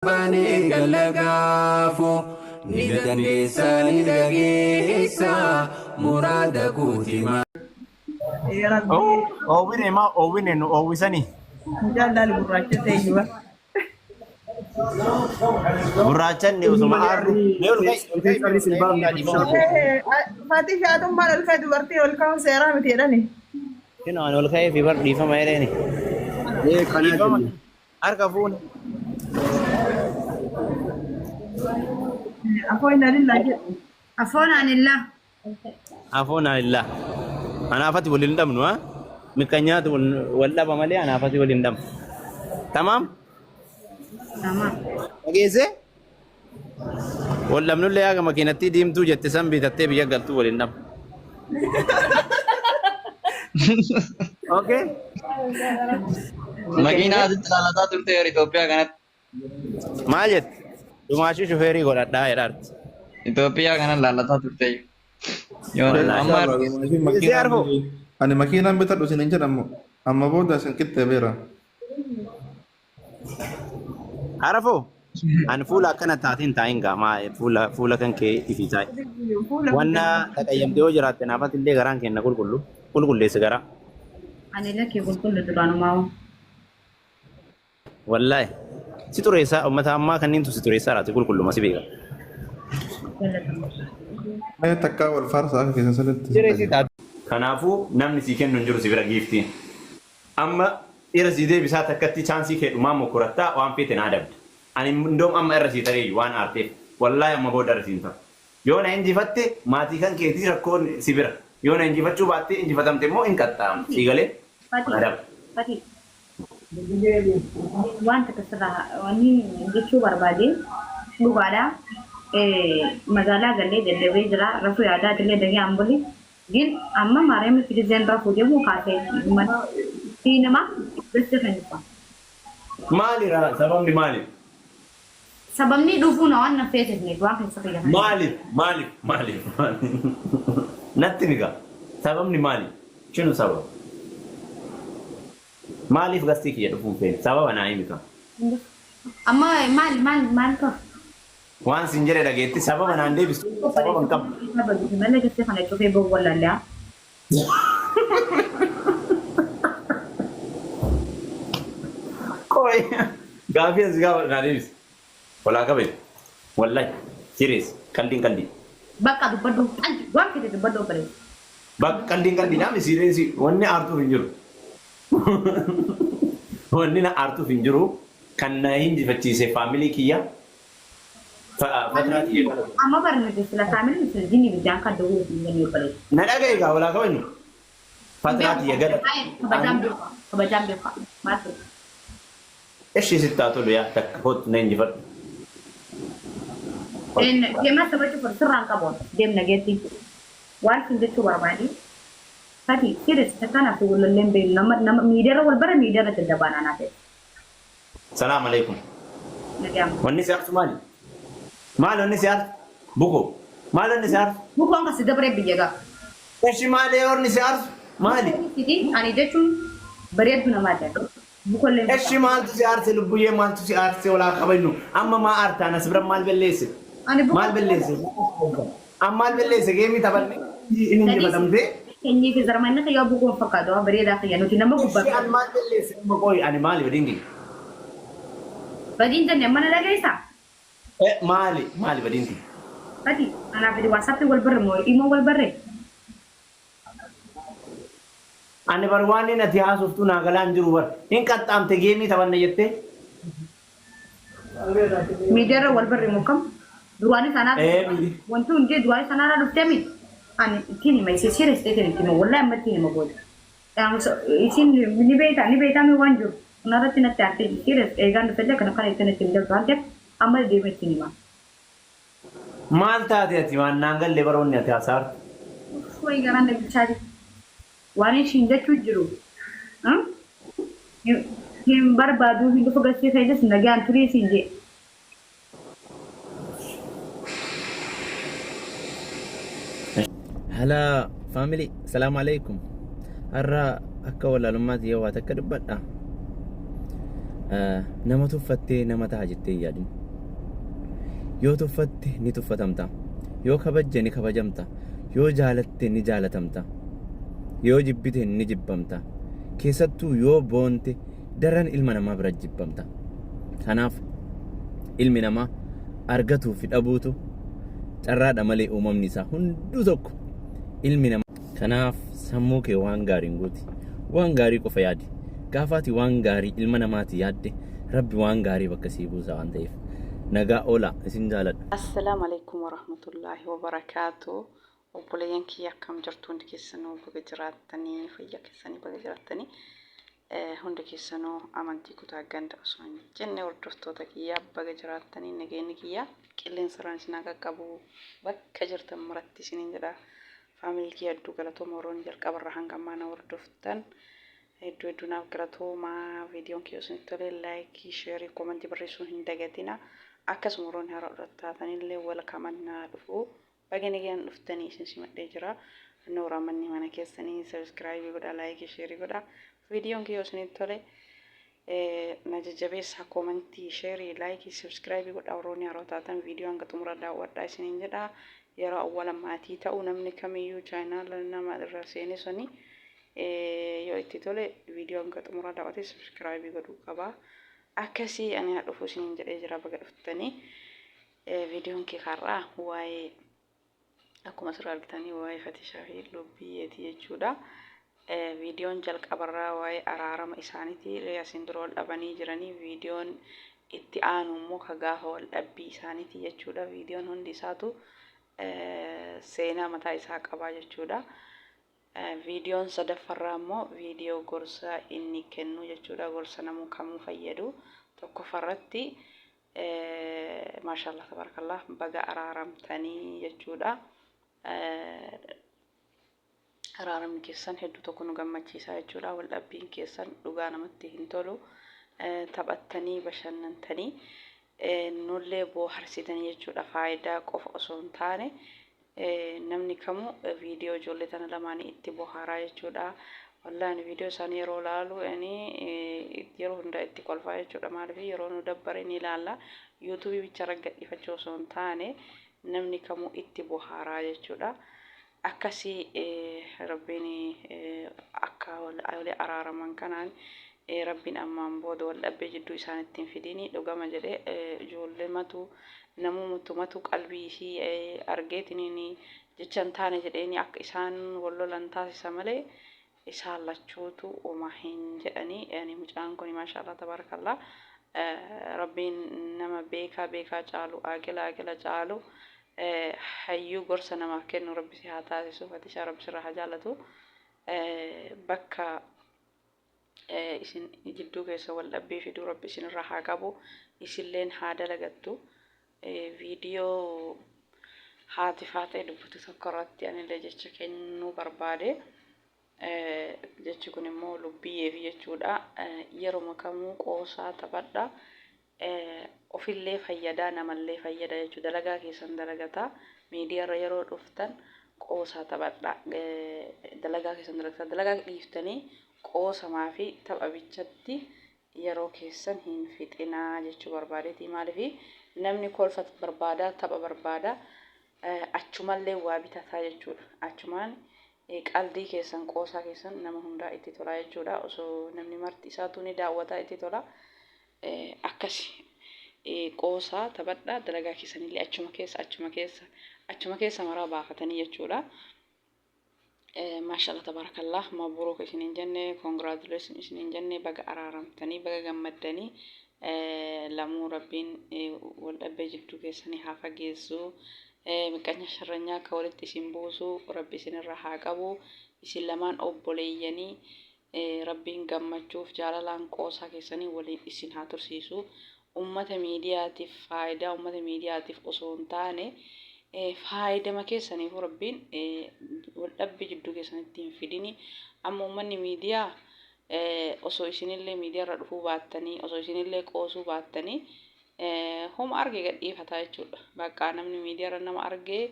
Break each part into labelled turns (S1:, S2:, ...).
S1: Baanee galla gaafo ni dandeessa ni dhageessa muraada kooti maa.
S2: Ee Rabbi.
S3: Oowwine maa oowwine nu oowwisanii.
S2: Mucaan laal gurraacha ta'e iyyuu.
S3: Gurraachanni osuma aarru. Mee ol ka'i ol ka'i
S4: Qarri sin baafne
S3: dhiifama koo.
S2: Fatii shaatummaan ol ka'e dubartii ol ka'uun seeraa miti jedhani.
S3: Kinoo ani ol ka'ee fi bar dhiifama jedheeni.
S4: Ee kanaa
S3: Dhiifama
S4: jenna.
S3: harka fuune.
S2: Afoo inni alillaa jedhu.
S5: Afoon anillaa.
S3: Afoon alillah. Anaafati wal hin dhabnu ha. Miqqanyaatu wal dhaba malee anaafati wal hin dhabnu. Tamaam?
S5: Tamaam.
S3: Dhageessee? Wal dhabnullee haga makiinattii diimtuu jette san bitattee biyya galtuu wal hin dhabnu. Okay?
S6: Makiinaa asitti ilaalataa turte yeroo Itoophiyaa kanatti.
S3: Maal jette? Dhumaashii shufeerii godhadhaa jedhaarti.
S6: Itoophiyaa kana ilaalataa turte. Yoo
S3: Wallaahi.
S6: amma
S3: Isii arfoo.
S7: Ani makiinaan bitadhu isin hin jedhamu. Amma booda isin qixxee beera.
S3: Arafoo. Ani fuula akkana taateen taa'in gaa maa fuula fuula kan kee ifi taa'i.
S2: Fuula
S3: Wanna taqayyamtee yoo jiraatte naafatti illee garaan kenna qulqullu qulqulleessi garaa.
S5: Ani lakkee qulqullu duraanumaa.
S3: Wallaahi. Si xureessaa uummata ammaa kanneentu si xureessaa laati qulqulluma si beeka.
S7: Mee takkaa wal faarsaa akka keessan sanitti.
S3: Jireessi taate. Kanaafuu namni sii kennu hin jiru si bira giiftiin. Amma irra sii deebisaa takkatti chaansii kee dhumaa mokkorattaa waan feete na adabda. Ani indoom amma irra sii tareeyyu waan aarteef. Wallaahi amma booda irra siin taru. Yoo na injifatte maatii kan keetii rakkoon si bira. Yoo na injifachuu baattee injifatamte immoo hin qaxxaa'amta. Sii galee?
S5: Fati.
S3: Adaba.
S5: Fati. Waan takka sirraa wanni jechuu barbaade dhugaadha. Magaalaa galee dadhabee jira. Rafuu yaadaa illee dagee aan buli. Gin amma maariyaam firizeen rafuu deemu kaasee fi nama besti kennifa.
S3: Maali ra sababni maali?
S5: Sababni dhufuu na waan na feesifne waan keessa kiyya kana.
S3: Maaliif maaliif maaliif natti miga sababni maali? Shinu sababa? Maaliif gastii kiyya dhufuun feene? Sababa naa himi kaa.
S5: Amma maal maal maal qaba?
S3: Waan sin jedhe dhageetti sababa naan deebistu sababa hin qabdu.
S5: Malee gastii kana cufee boobu wallaallee.
S3: Qoy gaafii as gaafa naa deebisi. Walaa kabe wallahi serious qaldiin qaldii.
S5: Bakka dubbadhu qaldi waan fedhe dubbadhu obboleessa.
S3: Bakka qaldiin qaldii naami serious wanni aartuuf hin jiru. Wanni na aartuuf hin jiru kan na hinjifachiise faamilii kiyya fatraa kiyya kana.
S5: Amma barnoota sila faamilii sila jinni biddaan kan doguu hin jenne obboleessa.
S3: Na dhaga'i gaa walaa kabajnu. Fatraa kiyya gala.
S5: Kabajaan beekaa kabajaan beekaa maal ta'e.
S3: Eshi sitti haa tolu yaa takka kottu na injifadhu.
S5: Deemaa taphachuu fedhu sirraan qabu deemna geetti. Waan sin jechuu barbaade. Fati serious takkaan ati wal lolleen beeknu nama nama miidiyaarra wal bara miidiyaarra daddabaanaa naa ta'e.
S3: Salaam alaikum.
S5: Nagaan.
S3: Wanni si aarsu maali? Maali wanni si aarsu? Bukoo. Maali wanni si aarsu?
S5: Bukoon kasi dabaree biyya gaa.
S3: Eshi maali wanni si aarsu? Maali?
S5: Ani jechuun bareeddu namaa ta'e. Bukollee
S3: Eshi maaltu si aarse lubbuyyee maaltu si aarse walaa kabajnu amma maa aarta anas bira maal balleesse?
S5: Ani bukoo
S3: Maal balleesse? Amma maal balleesse geemii taphanne inni injifatamtee?
S5: Sanyii fi zarmanni kiyyaa bukoon fakkaatu haa bareedaa kiyya nuti nama gubbaa.
S3: Eshi ani maal balleesse amma qoyi ani maali badiin kiyya?
S5: Badiin jenne amma na dhageessaa?
S3: Eh maali maali badiin kiyya?
S5: Fati anaaf fedhi waasappii wal barre moo imoo wal barre?
S3: Ani bar waan inni ati haasoftuu naa galaa hin jiru bar. Hin qaxxaamte geemii taphanna jettee.
S5: Miidiyaarra wal barre moo kam? Duraanis anaa
S3: Ee miidi.
S5: wanti hundi duraanis anaarra dhuftee miti. Ani ittiin hima isii serious ta'eetiin itti hima wallahi amma ittiin hima booda. Isin ni beektaa ni beektaa mi waan jiru. Kanarratti natti aartee serious eegaan dhufellee kana kana ittiin ittiin darbu waan ta'eef amma deemee ittiin hima.
S3: Maal taate ati waan naan galle bar wanni ati haasaartu.
S5: Wayi garaan na bilchaate. Waan ishiin jechuu jiru. Hin barbaaduu hin dhufu gastii keessas nagaan turii siin jee.
S3: Hala family salaam alaikum. Har'a akka wallaalummaatti yoo waa takka dubbadha. Nama tuffattee nama taha jettee hin yaadin. Yoo tuffatte ni tuffatamta. Yoo kabajje ni kabajamta. Yoo jaalatte ni jaalatamta. Yoo jibbite ni jibbamta. Keessattuu yoo boonte daran ilma namaa bira jibbamta. Kanaaf ilmi namaa argatuu fi dhabuutu carraadha malee uumamni isaa hunduu tokko. Ilmi namaa Kanaaf sammuu kee waan gaariin guuti. Waan gaarii qofa yaadi. Gaafa ati waan gaarii ilma namaati yaadde Rabbi waan gaarii bakka sii buusa waan ta'eef. Nagaa oolaa isin jaaladha.
S4: Assalaamu Aleykum Warahmatullaahi Wabarakaatu Obboleeyyan kiyya akkam jirtu hundi keessanuu baga jiraattanii fayyaa keessanii baga jiraattanii Hundi keessanuu amantii kutaa ganda osoo hin jenne hordoftoota kiyya baga jiraattanii nageenyi kiyya qilleensarraan isin haa qaqqabu bakka jirtan maratti isiniin jedha. Faamilii kiyya hedduu galatooma warroonni jalqabarraa hanga ammaa na hordoftan hedduu hedduu naaf galatooma. Viidiyoon kiyya isinitti tole laayikii, sheerii, koomentii barreessuu hin dagatina. Akkasuma warroonni haaraa taatanillee welcome naa dhufu. Baga nagayaan dhuftanii isin simadhee jira. Nooraa manni mana keessanii sabiskiraayibii godhaa, laayikii, sheerii godhaa. Viidiyoon kiyya isinitti tole na jajjabeessaa koomentii, sheerii, laayikii, sabiskiraayibii godhaa warroonni haaroo taatan viidiyoo hanga xumura daawwadhaa isiniin jedha. Yeroo awwala maatii ta'u namni kamiyyuu chaayinaala nama irra seene suni yoo itti tole viidiyoo hanga xumura daawwatee sabiskiraayibii godhuu qaba. Akkasii ani haa dhufu isiniin jedhee jira baga dhuftanii. Viidiyoon kee har'aa waa'ee akkuma asirraa argitanii waa'ee Fatishaa fi Lubbiyyeeti jechuudha. Viidiyoon jalqabarraa waa'ee araarama isaaniiti. Asiin dura wal dhabanii jiranii viidiyoon itti aanu immoo ka gaafa wal dhabbii isaaniiti jechuudha. Viidiyoon hundi isaatu seenaa mataa isaa qabaa jechuudha. Viidiyoon sadaffarraa immoo viidiyoo gorsa inni kennu jechuudha. Gorsa namuu kamuu fayyadu. Tokkoffarratti maashaallah tabarakallah baga araaramtanii jechuudha. Araaramni keessan hedduu tokko nu gammachiisa jechuudha. Wal dhabbiin keessan dhugaa namatti hin tolu. Taphattanii bashannantanii nullee booharsitanii jechuudha. Faayidaa qofa osoo hin taane Namni kamuu viidiyoo ijoollee tana lamaanii itti bohaaraa jechuudha. Wallahi ani viidiyoo isaanii yeroo laalu ani yeroo hunda itti kolfaa jechuudha. Maaliif yeroo nu dabbare ni ilaalla. Yuutuubii bicha irra gadhiifachuu osoo hin taane namni kamuu itti bohaaraa jechuudha. Akkasii rabbiin akka walii araaraman kanaan rabbiin ammaan booda wal dhabbee jidduu isaanitti hin fidini dhugama jedhe ijoollematu Namumatumatu qalbii isii argeetiniin jecha hin taane jedheeni akka isaan wal lolan taasisa malee isaan lachuutu woma hin jedhani. Yani mucaan kuni maashaallah tabarakallah rabbiin nama beekaa beekaa caalu aaqila aaqila caalu hayyuu gorsa namaaf kennu rabbi si haa taasisu fatishaa rabbi sirraa haa jaalatu bakka isin jidduu keessa wal dhabbii fiduu rabbi isinirraa haa qabu isilleen haa dalagattu viidiyoo haati faaxee dubbatu tokko irratti anillee jecha kennuu barbaade jechi kun immoo lubbiyyeef jechuudha yeruma kamuu qoosaa taphadha ofillee fayyadaa namallee fayyada jechuudha dalagaa keessan dalagataa miidiyaarra yeroo dhuftan qoosaa taphadha dalagaa keessan dalagataa dalagaa dhiiftanii qoosamaa fi tapha bichatti yeroo keessan hin fixinaa jechuu barbaadeeti maaliif namni kolfa barbaada tapha barbaada achumallee waa bitataa jechuudha achumaan qaldii keessan qoosaa keessan nama hundaa itti tolaa jechuudha osoo namni marti isaatu ni daawwataa itti tola akkasi qoosaa taphadhaa dalagaa keessanillee achuma keessa achuma keessa achuma keessa maraa baafatanii jechuudha. Maashaallah tabarakallah mabruuk isiniin jenne congratulations isiniin jenne baga araaramtanii baga gammaddanii lamuu rabbiin wal dhabbee jidduu keessanii haa fageessu miqqanya sharranyaa akka walitti isin buusu rabbi isinirra haa qabu isin lamaan obboleeyyanii Rabbiin gammachuuf jaalalaan qoosaa keessanii waliin isin haa tursiisu. Ummata miidiyaatiif faayidaa ummata miidiyaatiif osoo hin taane faayidama keessaniifuu Rabbiin wal dhabbii jidduu keessanitti hin fidini. Amma ummanni miidiyaa osoo isinillee miidiyaarra dhufuu baattanii osoo isinillee qoosuu baattanii homa arge gadhiifata jechuudha. Bakka namni miidiyaarra nama argee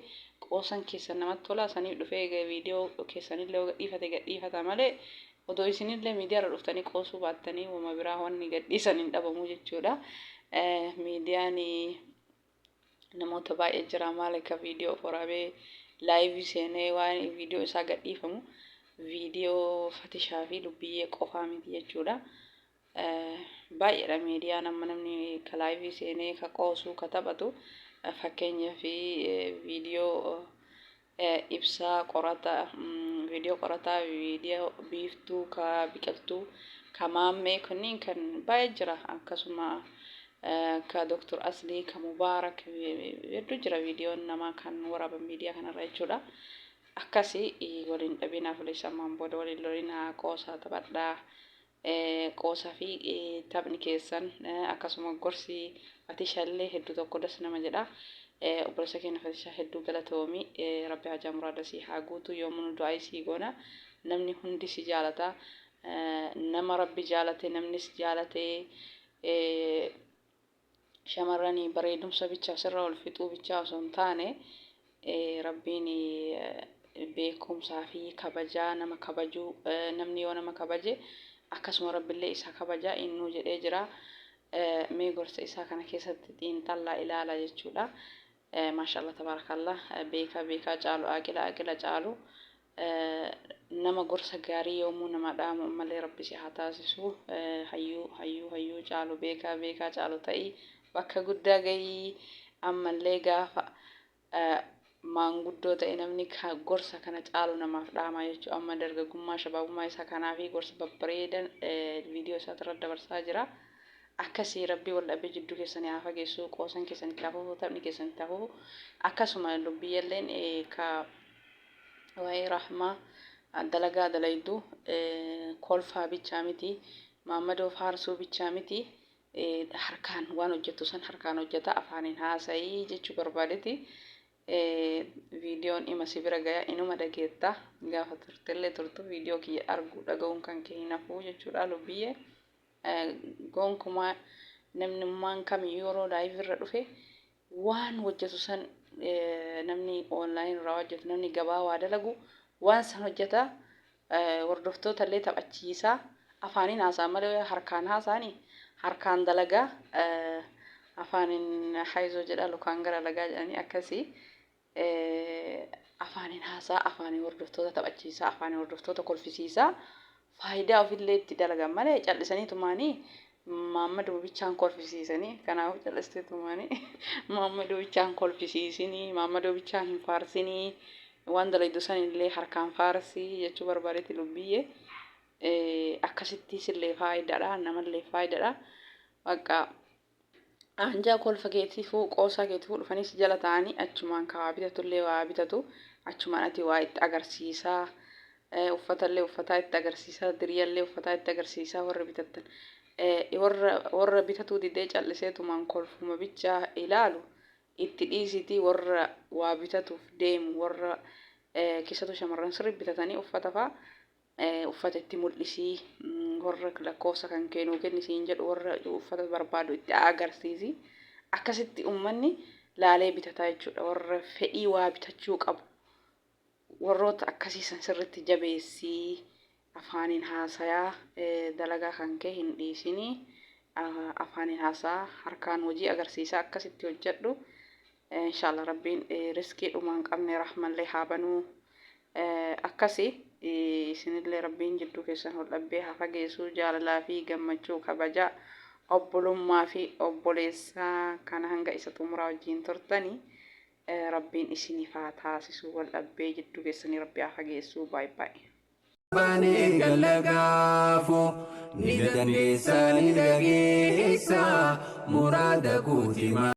S4: qoosan keessan namatti tola saniif dhufee viidiyoo keessanillee yoo gadhiifate gadhiifata malee Odoo isinillee miidiyaarra dhuftanii qoosuu baattanii wama biraa wanni gadhiisan hin dhabamu jechuudha. Miidiyaan namoota baay'ee jira maal akka viidiyoo of waraabee live seenee waan viidiyoo isaa gadhiifamu viidiyoo Fatishaa fi Lubbiyyee qofaa miti jechuudha. Baay'eedha miidiyaan amma namni ka live seenee ka qoosuu ka taphatu. Fakkeenyaaf viidiyoo ibsaa qorata, viidiyoo qorataa, viidiyoo biiftuu, ka biqiltuu, ka maammee kunniin kan baay'ee jira. Akkasuma ka Doktor Aslii, ka Mubaarak hedduu jira viidiyoon namaa kan waraaban miidiyaa kanarra jechuudha. Akkasi waliin dhabinaa fuleessa ammaan booda waliin lolinaa, qoosaa taphadhaa. Qoosaa fi taphni keessan akkasuma gorsi Fatishallee hedduu tokko das nama jedha. Obboleessa keenya Fatishaa hedduu galatoomi. Rabbi hajaa muraada sii haa guutu, yoomuu nu du'aa sii goona. Namni hundi si jaalata. Nama Rabbi jaalate namnis jaalate. Shamarranii bareedumsa bichaa sirra ol fixuu bichaa osoo hin taane, Rabbiin beekumsaa fi kabajaa nama kabajuu, namni yoo nama kabaje akkasuma Rabbillee isa kabaja innuu jedhee jira. Mee gorsa isaa kana keessatti xiinxallaa ilaala jechuudha. Maashaallah, tabaarakallah, beekaa beekaa caalu, aqila aqila caalu, nama gorsa gaarii yoomuu nama dhaamu ammallee Rabbi si haa taasisu. Hayyuu hayyuu hayyuu caalu, beekaa beekaa caalu ta'ii bakka guddaa gahii. Ammallee gaafa maanguddoo ta'e namni gorsa kana caalu namaaf dhaamaa jechuudha. Amma dargaggummaa shabaabummaa isaa kanaa fi gorsa babbareedan viidiyoo isaa irratti dabarsaa jira. Akkasii Rabbii wal dhabee jidduu keessanii haa fageessu, qoosan keessanitti haa fufu, taphni keessanitti haa fufu. Akkasuma lubbiyyalleen ka waa'ee rahmaa dalagaa dalaydu kolfaa bichaa miti, maammadoo faarsuu bichaa miti, harkaan waan hojjettu san harkaan hojjeta, afaaniin haasa'ii jechuu barbaadeeti. Viidiyoon ima si bira gaya, inuma dhageetta, gaafa turtellee turtu viidiyoo kiyya arguu dhaga'uun kan kee hin hafu jechuudha lubbiyyee. Gonkumaa namnummaan kamiyyuu yeroo live irra dhufe waan hojjetu san, namni online irraa hojjetu, namni gabaa waa dalagu waan san hojjeta, hordoftoota illee taphachiisaa, afaaniin haasaa malee harkaan haasaanii harkaan dalagaa, afaaniin haayizoo jedha lukaan gara lagaa jedhanii. Akkasii afaaniin haasaa, afaaniin hordoftoota taphachiisaa, afaaniin hordoftoota kolfisiisaa, faayidaa ofillee itti dalagan malee callisanii tumaanii Maammaduu bichaan kolfisiisanii. Kanaafuu callistee tumaanii Maammaduu bichaan kolfisiisinii, Maammaduu bichaan hin faarsinii, waan dalaydu sanillee harkaan faarsii jechuu barbaadetti lubbiyyee. Akkasittis illee faayidaadha, namallee faayidaadha. Bakka anjaa kolfa keetiifuu qoosaa keetiifuu dhufanii si jala ta'anii achumaan ka waa bitatullee waa bitatu, achumaan ati waa itti agarsiisaa, uffatallee uffataa itti agarsiisaa, diriyallee uffataa itti agarsiisaa warra bitattan. Warra bitatuu didee calliseetumaan kolfuma bichaa ilaalu itti dhiisitii, warra waa bitatuuf deemu, warra keessattuu shamarran sirrii bitatanii uffata fa'aa uffata itti mul'isii, warra lakkoofsa kan kennuu kennisiin jedhu, warra uffata barbaadu itti agarsiisi. Akkasitti uummanni laalee bitataa jechuudha. Warra fedhii waa bitachuu qabu warroota akkasiisan sirritti jabeessii, afaaniin haasayaa, dalagaa kan kee hin dhiisinii, afaaniin haasaa, harkaan hojii agarsiisaa, akkasitti hojjedhu. Inshallah Rabbiin riskii dhumaan qabne rahmallee haa banuu. Akkasi isinillee Rabbiin jidduu keessan ol dhabbee haa fageessu, jaalalaa fi gammachuu, kabajaa obbolummaa fi obboleessaa kana hanga isa xumuraa wajjin turtanii Rabbiin isiniif haa taasisu. Wal dhabbee jidduu keessanii Rabbi haa fageessu. Baay'ee baay'ee.
S1: Banee gallagaafu ni dandeessa, ni dhageessa muraada guutima.